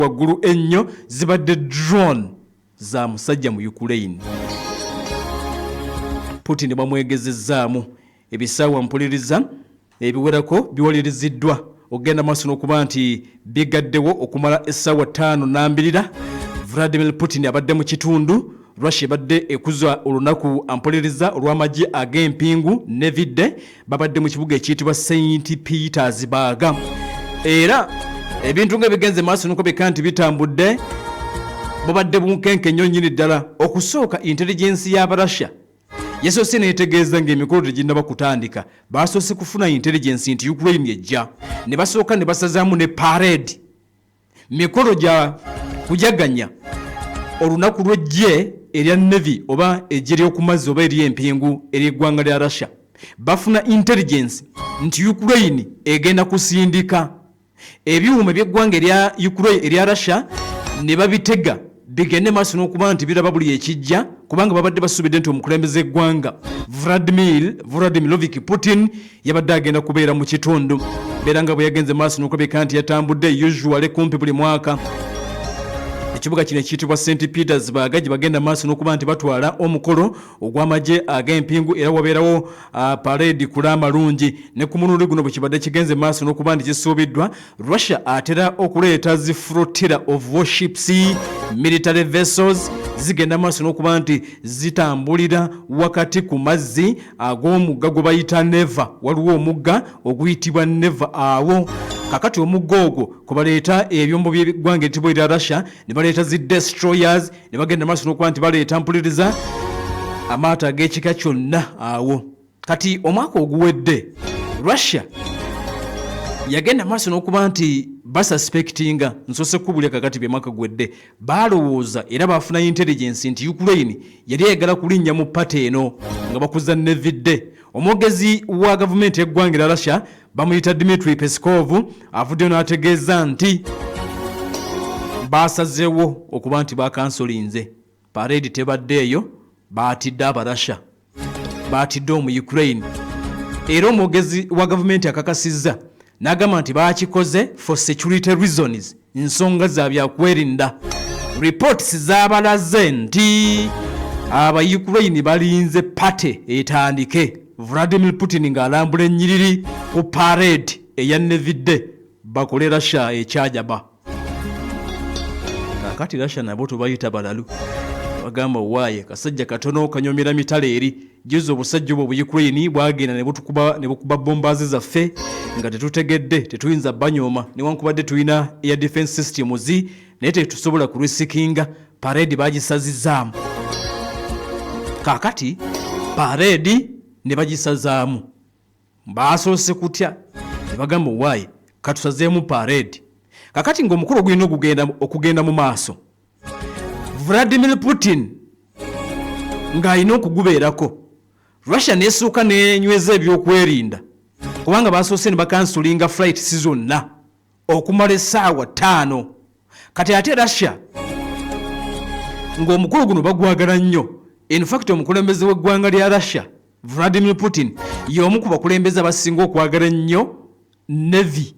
Waggulu ennyo zibadde drone za musajja mu Ukraine. Putin bamwegezezzaamu ebisaawa mpuliriza ebiwerako biwaliriziddwa okugenda maaso n'okuba nti bigaddewo okumala essaawa 5 nambirira. Vladimir Putin abadde mu kitundu. Russia ebadde ekuza olunaku ampuliriza olw'amagye ag'empingu Navy Day. Babadde mu kibuga ekiyitibwa St Petersburg, era ebintu nga bigenze maaso nokubeka nti bitambudde, bubadde bunkenke nnyo nnyini ddala. Okusooka intelligence y'Abarussia yasoose netegeeza ng'emikolo teginnaba kutandika. Basoose kufuna intelligence nti Ukraine ejja, ne basooka ne basazaamu ne parade, mikolo gya kujaganya olunaku lw'eggye erya Navy oba eggye ly'okumazzi oba ery'empingu ery'eggwanga lya Russia. Bafuna intelligence nti Ukraine egenda kusindika ebyuma eby'eggwanga erya Ukraine, erya Russia, ne babitega bigende maaso n'okuba nti biraba buli ekijja, kubanga babadde basuubidde nti omukulembeze eggwanga Vladimir Vladimirovich Putin yabadde agenda kubeera mu kitundu. Beera nga bwe yagenze maaso n'okulabika nti yatambudde usually kumpi buli mwaka ekibuga kino ekiyitibwa St Petersburg gye bagenda maaso n'okuba nti batwala omukolo ogw'amagye ag'empingu, era wabeerawo parade kula amalungi. Ne ku mulundi guno bwe kibadde kigenze maaso n'okuba nti kisuubiddwa, Russia atera okuleeta zi flotilla of warships, military vessels, zigenda maaso n'okuba nti zitambulira wakati ku mazzi ag'omugga gwe bayita Neva. Waliwo omugga oguyitibwa Neva awo. Kakati omugga ogwo kwe baleeta ebyombo by'eggwanga eritibwa erya Russia, ne baleeta zi destroyers, ne bagenda maaso n'okuba nti baleeta mpuliriza amaato ag'ekika kyonna awo. Kati omwaka oguwedde Russia yagenda maaso n'okuba nti basuspectinga, nsose kubulya kakati byemwaka gwedde balowooza era bafuna intelligence nti Ukraine yali eyagala kulinnya mu party eno nga bakuza Navy Day. Omwogezi wa gavumenti eggwanga erya Russia bamuyita Dmitry Peskov, avuddeyo n'ategeeza nti basazeewo okuba nti bakansolinze parade, tebaddeeyo, baatidde Abarussia, baatidde omu Ukraine. Era omwogezi wa gavumenti akakasizza n'agamba nti bakikoze for security reasons, nsonga za byakwerinda. Reports zabalaze nti aba Ukraine balinze party etandike, Vladimir Putin ng'alambula ennyiriri ku parade eya Navy Day, bakole Russia ekyajaba. Kakati Russia nabo tubayita balalu, bagamba waaye kasajja katono kanyomera mitala eri juzi obusajja obwo Obuukraine bwagenda ne butukuba ne bukuba bombers zaffe nga tetutegedde. Tetuyinza banyooma newankubadde tulina air defense systems, naye tetusobola kurisikinga. Parade bagisazizaamu, kakati parade ne bagisazaamu. Basoose kutya ne bagamba owaaye katusazeemu parade. Kakati ng'omukolo gulina okugenda mu maaso, Vladimir Putin ng'alina okugubeerako, Russia nesooka nenyweza ebyokwerinda, kubanga basoose ne bakansulinga flights zonna okumala essaawa 5. Kati ate Russia ng'omukolo guno bagwagala nnyo. In fact, omukulembeze w'eggwanga lya Russia Vladimir Putin y'omu ku bakulembeze abasinga okwagala ennyo Navy,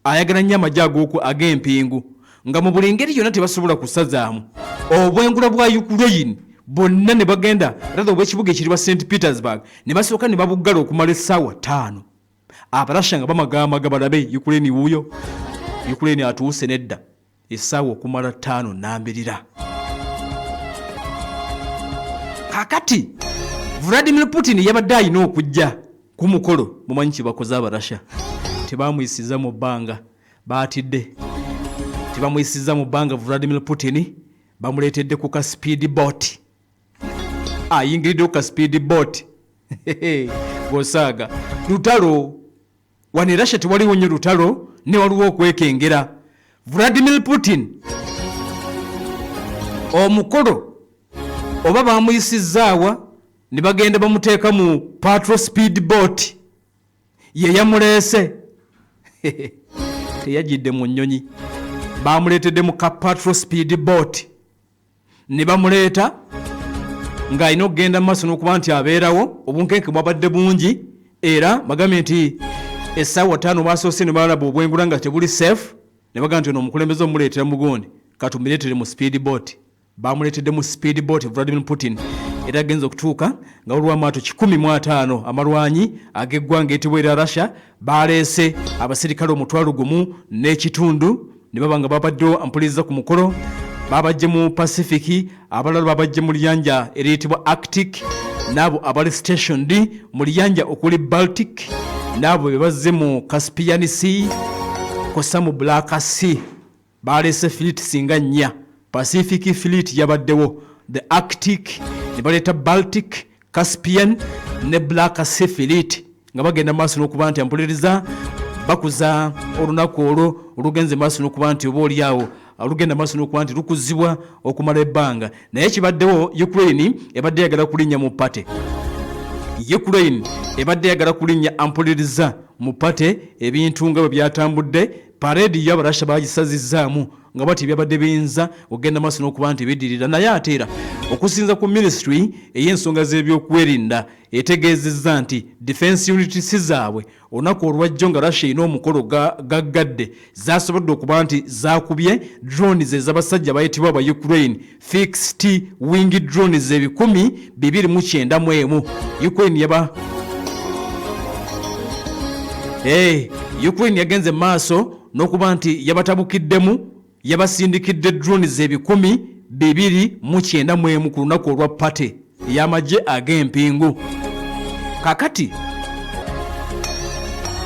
ayagala nnyo amagye ag'oku ag'empingu, nga mu buli ngeri yonna tebasobola kusazaamu obwengula bwa Ukraine bonna ne bagenda rather obw'ekibuga ekiriba St Petersburg, ne basooka ne babuggala okumala essaawa 5. Abarasha nga bamagamaga balabe Ukraine wuuyo, Ukraine atuuse nedda, essaawa okumala 5 nambirira. Kakati Vladimir Putin yabadde alina okujja ku mukolo. Mumanyi kyebakoze Abarasha? Tebamuyisiza mu bbanga, baatidde, tebamuyisiza mu bbanga. Vladimir Putin bamuleetedde ku ka speed boat, ayingiridde ku ka speed boat gosaaga lutalo. Wano e Russia tewaliwo nnyo lutalo, ne waliwo okwekengera. Vladimir Putin omukolo oba bamuyisizaawa ne bagenda bamuteeka mu patrol speed boat ye yamuleese, teyajjidde mu nnyonyi, bamuleetedde mu ka patrol speed boat ne bamuleeta ng'alina okugenda mu maaso n'okuba nti abeerawo. Obunkenke bwabadde bungi, era bagambye nti essaawa 5 basoose ne balaba obwengula nga tebuli safe. Ne bagamba nti ono omukulembeze omuleetera mugundi, katumuleetere mu speed boat. Bamuleetedde mu speed boat Vladimir Putin, era agenza okutuuka nga waliwo amaato 150 amalwanyi ag'eggwanga etibwa erya Russia. Baleese abasirikale 1500 ne baba nga babaddewo mpuliriza ku mukolo. Babajje mu Pacific, abalala babajje mu liyanja eriyitibwa Arctic, n'abo abali stationed mu liyanja okuli Baltic, n'abo be bazze mu Caspian Sea kosa mu Black Sea. Baleese fleet singa nnya. Pacific Fleet yabaddewo, the Arctic, ne baleeta Baltic, Caspian ne Black Sea Fleet, nga bagenda maaso n'okuba nti ampuliriza bakuza olunaku olwo olugenze maaso n'okuba nti oba oliawo olugenda maaso n'okuba nti lukuzibwa okumala ebbanga. Naye kibaddewo, Ukraine ebadde yagala kulinnya mu party. Ukraine ebadde yagala kulinnya ampuliriza mu party. Ebintu nga bwe byatambudde, parade yo Abarasha bagisazizzaamu nga bati byabadde biyinza okugenda maaso n'okuba nti biddirira. Naye ate era okusinza ku ministry ey'ensonga z'ebyokwerinda etegeezezza nti defense units zaabwe olunaku olwajjo nga Russia erina omukolo gaggadde, zasobodde okuba nti zakubye drones ez'abasajja bayitibwa aba Ukraine, fixed wing drones 291. Ukraine yaba hey, Ukraine yagenze maaso n'okuba nti yabatabukiddemu, yabasindikidde drones 291 ku lunaku olwa party ey'amagye ag'empingu. Kakati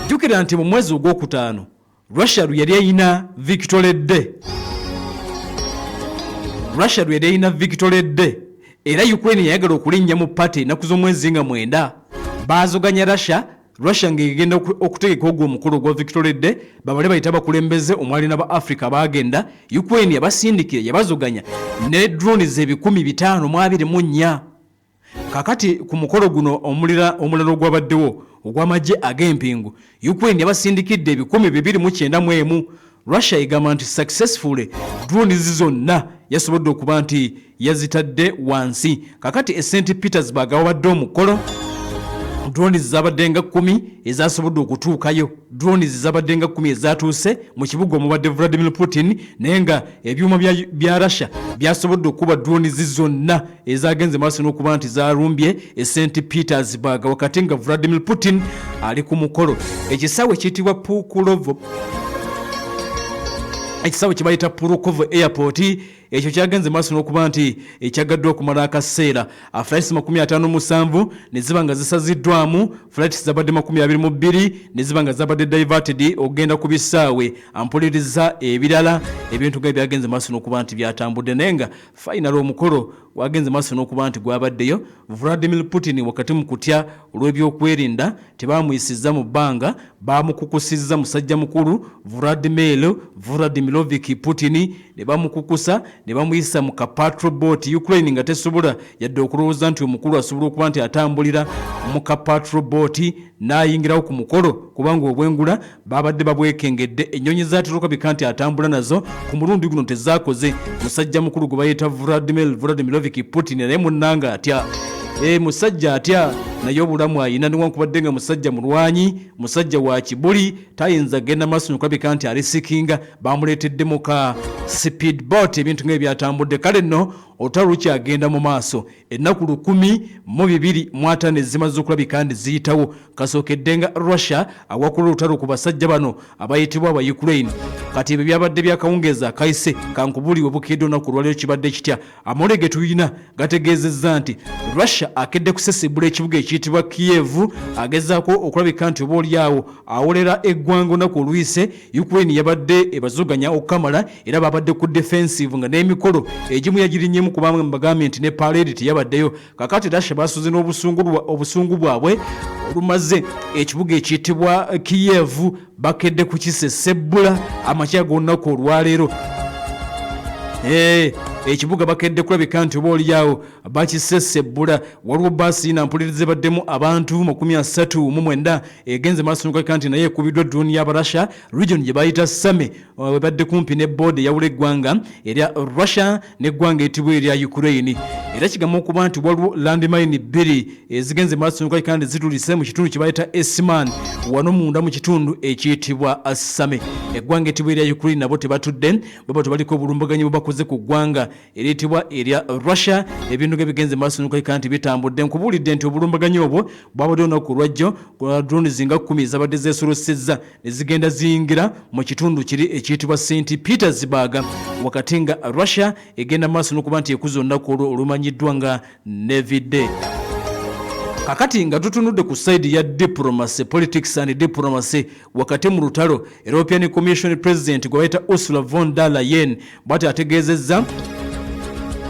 jjukira nti mu mwezi ogwokutaano Russia lwe yali erina Victory Day, Russia lwe yali erina Victory Day, era Ukraine yayagala okulinnya mu party ennaku z'omwezi nga 9. Baazoganya Russia. Russia ng'egenda okutegeka ogwo omukolo ogwa Victory Day, babale bayita abakulembeze omwali n'aba Africa baagenda. Ukraine yabasindikira, yabazoganya ne drones 524. Kakati ku mukolo guno omulala ogwabaddewo ogw'amagye ag'empingu, Ukraine yabasindikidde 291. Russia egamba nti successfully drones zonna yasobodde okuba nti yazitadde wansi. Kakati e St Petersburg awabadde omukolo, drones zabadde nga 10 ezasobodde okutuukayo. Drones zabadde nga 10 ezatuuse mu kibuga omubadde Vladimir Putin, naye nga ebyuma bya Russia byasobodde okuba drones zonna ezagenze maaso n'okuba nti zalumbye e St Petersburg wakati nga Vladimir Putin ali ku mukolo. Ekisaawe ekiyitibwa Pukulovo, ekisaawe kyebayita Pulkovo Airport, ekyo kyagenze maaso n'okuba nti ekyagaddwa okumala akaseera. Flights 57 ne ziba nga zisaziddwamu, flights zabadde 22 ne ziba nga zabadde diverted okugenda ku bisaawe ampuliriza ebirala. Ebintu nga byagenze maaso n'okuba nti byatambudde, naye nga final omukolo gwagenze maaso n'okuba nti gwabaddeyo. Vladimir Putin wakati mu kutya olw'ebyokwerinda tebamuyisizza mu bbanga, bamukukusizza. Musajja mukulu Vladimir Vladimirovich Putin ne bamukukusa ne bamuyisa mu ka patrol boat. Ukraine nga tesobola yadde okulowooza nti omukulu asobola okuba nti atambulira mu ka patrol boat n'ayingirawo ku mukolo, kubanga obwengula babadde babwekengedde. Ennyonyi zateroka nti atambula nazo ku mulundi guno tezakoze. Musajja mukulu gwe bayita Vladimir Vladimirovich Putin, naye munnanga atya. Musajja atya, naye obulamu ayina, newankubadde nga musajja mulwanyi, musajja wa kibuli, tayinza genda maaso nokulabika nti alisikinga. Bamuleetedde mu ka speed boat. Ebintu ngaebyatambudde. Kale nno olutalo lukyagenda mu maaso. Ennaku 1250 ezimaze okulabika nti ziyitawo kasookedde nga Russia awakula olutalo ku basajja bano abayitibwa aba Ukraine. Kati ebyo byabadde byakawungeeza akayise. Kankubuulire bukedde olunaku olwaleero kibadde kitya. Amawulire ge tulina gategeezezza nti Russia akedde kusesebula ekibuga ekiyitibwa Kiev, agezaako okulabika nti oba oliawo awolera eggwanga. Olunaku oluyise Ukraine yabadde ebazuganya okukamala, era babadde ku defensive nga n'emikolo egimu yagirinnyemu, kubanga mbagambye nti ne parade teyabaddeyo. Kakati Russia basuze n'obusungu bwabwe olumaze ekibuga ekiyitibwa Kiev, bakedde kukisesebbula amakya g'olunaku olwaleero. Ekibuga bakedde kulabika nti oba oliawo bakisesebbula. Waliwo baasi na mpuliriza ebaddemu abantu 39 egenze maaso nokulabika nti naye ekubiddwa drone y'Abarussia, region gye bayita Sumy, ebadde kumpi ne border eyawula eggwanga erya Russia n'eggwanga etibwa erya Ukraine. Era kigamba okuba nti waliwo landmine bbiri ezigenze maaso nokulabika kandi zitulise mu kitundu kye bayita Esiman wano munda mu kitundu ekiyitibwa Same. Eggwanga etibwa erya Ukraine nabo tebatudde, baba tebaliko obulumbaganyi bwe bakoze ku ggwanga eriyitibwa erya Russia. Ebintu nga bigenze maaso nokulabika nti bitambudde. Nkubuulidde nti obulumbaganyi obwo bwabadde olunaku olwajjo drones nga 10 ezabadde zeesolosezza ne zigenda ziyingira mu kitundu kiri ekiyitibwa St Petersburg, wakati nga Russia egenda maaso n'okuba nti ekuza olunaku olwo olumanyiddwa nga Navy Day. Kakati nga tutunudde ku side ya diplomacy, politics and diplomacy, wakati mu lutalo, European Commission President gwe bayita Ursula von der Leyen bwati ategeezezza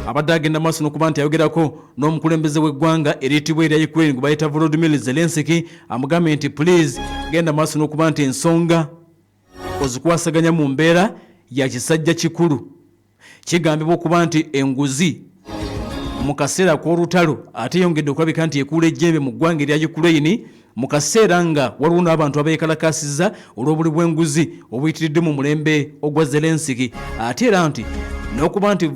abadde agenda maaso n'okuba nti ayogerako n'omukulembeze w'eggwanga eriyitibwa erya Ukraine gwe bayita Volodymyr Zelensky, amugambye nti please genda maaso n'okuba nti ensonga ozikwasaganya mu mbeera ya kisajja kikulu. Kigambibwa okuba nti enguzi mu kaseera k'olutalo ate yongedde okulabika nti ekuula ejjembe mu ggwanga erya Ukraine, mu kaseera nga waliwo n'abantu abeekalakaasizza olw'obuli bw'enguzi obuyitiridde mu mulembe ogwa Zelensky, ate era nti n'okuba nti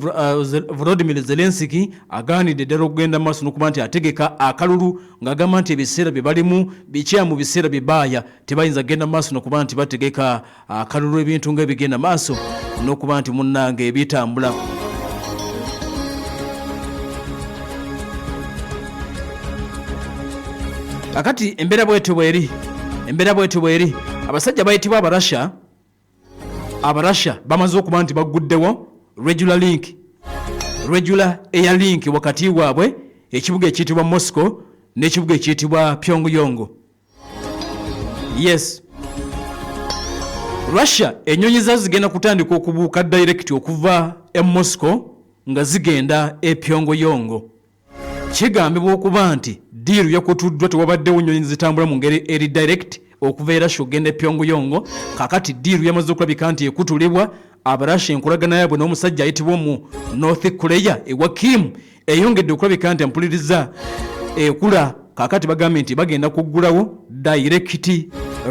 Volodymyr Zelensky agaanidde ddala okugenda mu maaso n'okuba nti ategeka akalulu, ng'agamba nti ebiseera bye balimu bikyamu, biseera bye baaya, tebayinza kugenda mu maaso n'okuba nti bategeka akalulu. Ebintu ng'ebigenda maaso n'okuba nti munnange ebitambula. Kakati embeera bwetyo bweri, embeera bwetyo bweri. Abasajja bayitibwa Abarasha, Abarasha bamaze okuba nti bagguddewo regular link, regular air link wakati waabwe ekibuga ekiyitibwa Moscow n'ekibuga ekiyitibwa Pyongyong. Yes, Russia ennyonyi zazo zigenda kutandika okubuuka direct okuva e Moscow nga zigenda e Pyongyong. Kigambibwa okuba nti deal yakutuddwa, tewabaddewo nnyonyi zitambula mu ngeri eri direct okuva e Russia okugenda e Pyongyong. Kakati deal yamaze okulabika nti ekutulibwa. Abarasha enkolagana yaabwe n'omusajja ayitibwa mu North Korea ewa Kim eyongedde okulabika nti ampuliriza ekula. Kakati bagambye nti bagenda kuggulawo direct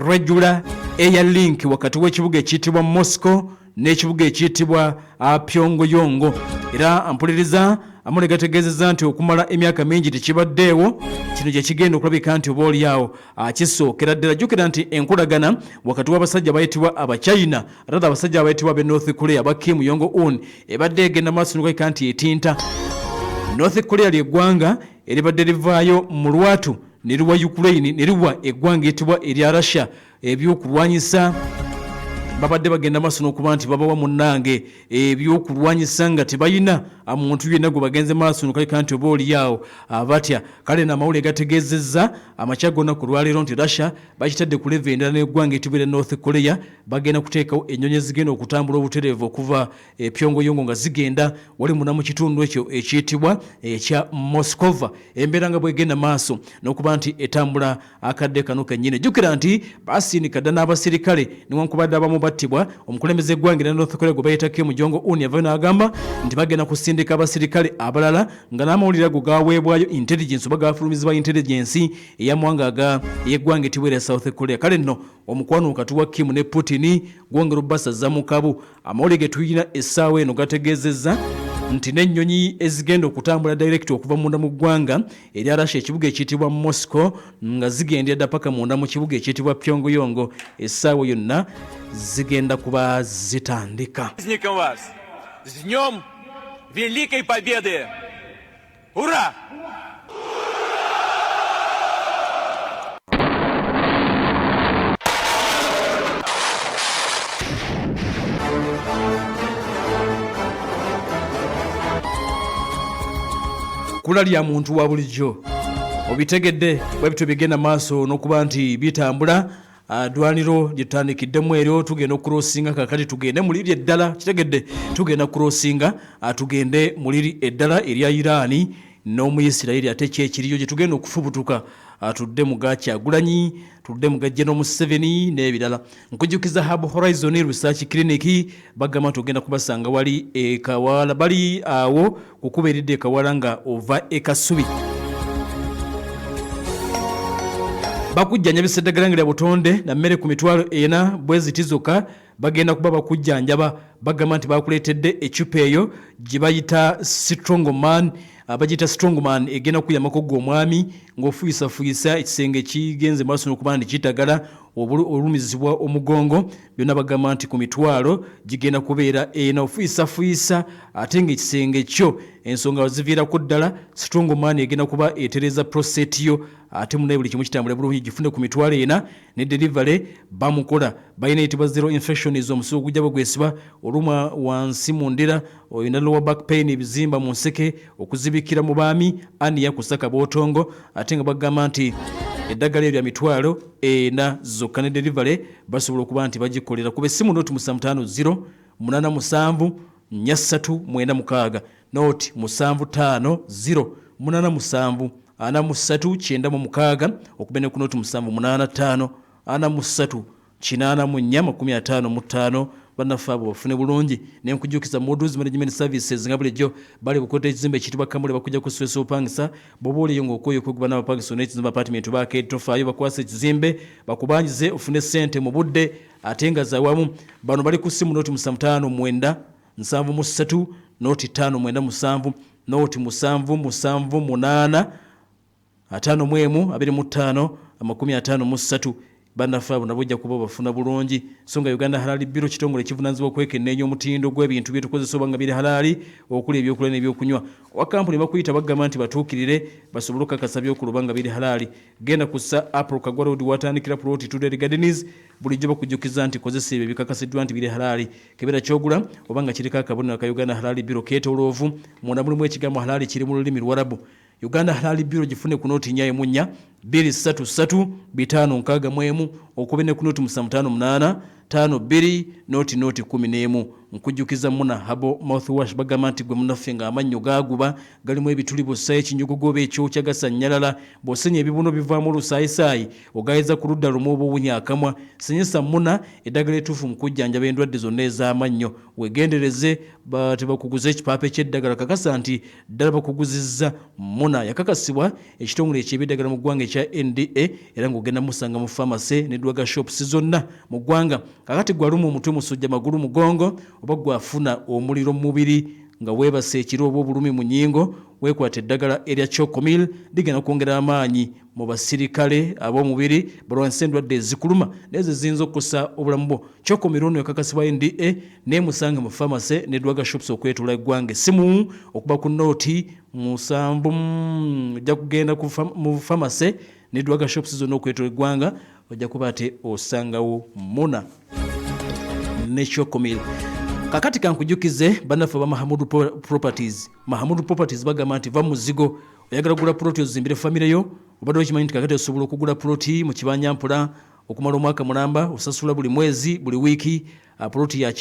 regular air link wakati w'ekibuga ekiyitibwa Moscow n'ekibuga ekiyitibwa Pyongyong. Era mpuliriza amule gategeezezza nti okumala emyaka mingi tekibaddeewo, kino gye kigenda okulabika nti oba oliawo akisookera ddala. Jjukira nti enkolagana wakati w'abasajja bayitibwa Abachina, rather abasajja abayitibwa abe North Korea ba Kim Jong Un, ebadde egenda maaso nokulabika nti etinta. North Korea lyeggwanga eribadde livaayo mu lwatu ne liwa Ukraine, ne liwa eggwanga eritibwa erya Russia ebyokulwanyisa. Babadde bagenda maaso n'okuba nti babawa munnange ebyokulwanyisa nga tebalina muntu yenna gwe bagenze maaso nokaleka nti oba oliawo abatya. Kale n'amawulire gategeezezza amakya gonna ku lwaleero nti Russia bakitadde ku level endala n'eggwanga etibwa erya North Korea, bagenda kuteekawo ennyonyi ezigenda okutambula obutereevu okuva e Pyongyang nga zigenda wali muna mu kitundu ekyo ekiyitibwa ekya Moscova. Embeera nga bwegenda maaso n'okuba nti etambula akadde kano kennyini, jjukira nti basindika dda n'abasirikale newankubadde abamu battibwa. Omukulembeze eggwanga erya North Korea gwe bayita Kim Jong Un yavayo n'agamba nti bagenda kusindika abasirikale abalala, nga n'amawulire ago gaweebwayo intelligence oba gafulumizibwa intelligence ey'amawanga aga ey'eggwanga etibwa erya South Korea. Kale nno omukwano wakati wa Kim ne Putin gwongera obubasaza mu kabu. Amawulire ge tulina essaawa eno gategeezezza nti n'ennyonyi ezigenda okutambula direct okuva munda mu ggwanga erya Russia, ekibuga ekiyitibwa Moscow, nga zigendera dda paka munda mu kibuga ekiyitibwa Pyongyong, essaawa yonna zigenda kuba zitandika. Праздником вас! С Днем Великой Победы! Ура! Kula lya muntu wa bulijjo obitegedde, bwe bityo bigenda maaso n'okuba nti bitambula. Ddwaniro lye tutandikiddemu eryo tugenda okukurosinga kakati tugende mu liri eddala. Kitegedde, tugenda kukurosinga tugende mu liri eddala erya Iraani n'Omuyisirayiri, ate ki ekiriyo gye tugenda okufubutuka, tudde mu ga Kyagulanyi, tudde mu ga General Museveni n'ebirala. Nkujjukiza Hub Horizon Research Clinic, bagamba nti ogenda kubasanga wali e Kawala, bali awo kukuba eridde e Kawala nga ova e Kasubi. Bakujjanjabisa eddagala nga lya butonde na mmere ku 400,000 bwe ziti zokka. Bagenda kuba bakujjanjaba, bagamba nti bakuleetedde eccupa eyo gye bayita Strong Man. Bagiyita Strongman, egenda kuyambako gwe omwami ng'ofuyisafuuyisa ekisenge kigenze maaso n'okuba nti kitagala, olumizibwa omugongo. Byonna bagamba nti ku mitwalo gigenda kubeera ena, ofuyisafuyisa ate ng'ekisenge kyo ensonga ziviirako ddala. Strongman egenda kuba etereeza prostate yo, ate munaye buli kimu kitambule bulungi. Gifune ku 40,000 ne delivery bamukola. Balina eyitibwa Zero Infections, omusulo ogujja bwe gwesiba, olumwa wansi mu ndira, olina lower back pain, ebizimba mu nseke, okuzibikira mu baami, aniya kusaka bootongo. Ate nga bagamba nti eddagala eryo lya 40,000 zokka ne delivery basobola okuba nti bagikolera. Kuba essimu noti 750 87 4396, noti 750 87 4396, okuba ne ku noti 785 43 84 55. Bannaffe abo bafune bulungi. Nenkujjukiza Modus Management Services nga bulijjo bali bukote ekizimbe ekiyitibwa Kamule, bakujja kuswesa opangisa. Bw'oba oliyo ng'okwoyo okwekuba n'abapangisa n'ekizimbe apartment baako, tofaayo, bakwasa ekizimbe bakubanjize ofune ssente mu budde ate nga zawamu. Bano bali ku ssimu noti 759 73 noti 597, noti 778 51 25 53. Bannaffe abo nabo ojja kuba bafuna bulungi. So nga Uganda Halali Bureau kitongole ekivunanyizibwa okwekenneenya omutindo gw'ebintu byetukozesa oba nga biri halaali, okuli ebyokulya n'ebyokunywa. Owa kampuni bakuyita, bagamba nti batuukirire basobole okukakasa byokola oba nga biri halaali. Genda ku Sir Apollo Kagwa Road, watandikira plot Tuded Gardens. Bulijjo bakujjukiza nti kozesa ebyo ebikakasiddwa nti biri halaali. Kebera kyogula oba nga kiriko akabonero aka Uganda Halali Bureau keetooloovu, munda mulimu ekigambo halaali kiri mu lulimi Luwarabu. Uganda Halali Bureau gifune ku noti 4 4 2 3 3 5 61, okube ne ku noti 758 52 noti noti 11. Nkujjukiza Muna Herbal Mouthwash, bagamba nti gwe munaffe ng'amannyo gaaguba, galimu ebituli, bussa ekinyugugo oba ekyokya, gasannyalala, bw'osenya ebibuno bivaamu olusaayisaayi, ogayiza ku ludda lumu oba owunya akamwa, senyesa Muna, eddagala etuufu mu kujjanjaba endwadde zonna ez'amannyo. Wegendereze tebakuguza ekipaapa eky'eddagala, kakasa nti ddala bakuguzizza Muna yakakasibwa ekitongole ekyeby'eddagala mu ggwanga ekya NDA, era ng'ogenda musanga mu pharmacy ne drug shops zonna mu ggwanga. Kakati gwalumu omutwe, musujja, magulu, mugongo, oba gwafuna omuliro mu mubiri nga weebase ekiro oba obulumi mu nnyingo, weekwata eddagala erya Chocomil, ligenda kwongera amaanyi mu basirikale ab'omubiri balwanyisa endwadde ezikuluma naye ziyinza okukosa obulamu bwo. Chocomil ono yakakasibwa NDA, nemusange mu pharmacy ne drug shops okwetoola eggwanga. Essimu okuba ku nooti 7, ojja kugenda mu pharmacy ne drug shops zonna okwetoola eggwanga, ojja kuba ate osangawo Muna ne Chocomil. Kakati kankujukize bannaffe ba Mahamudu Properties. Mahamudu Properties bagamba nti va muzigo, oyagala kugula ploti ozimbire famire yo. Obadde okimanyi nti kakati osobola okugula ploti mu kibanja mpola okumala omwaka mulamba, osasula buli mwezi, buli wiiki, ploti ya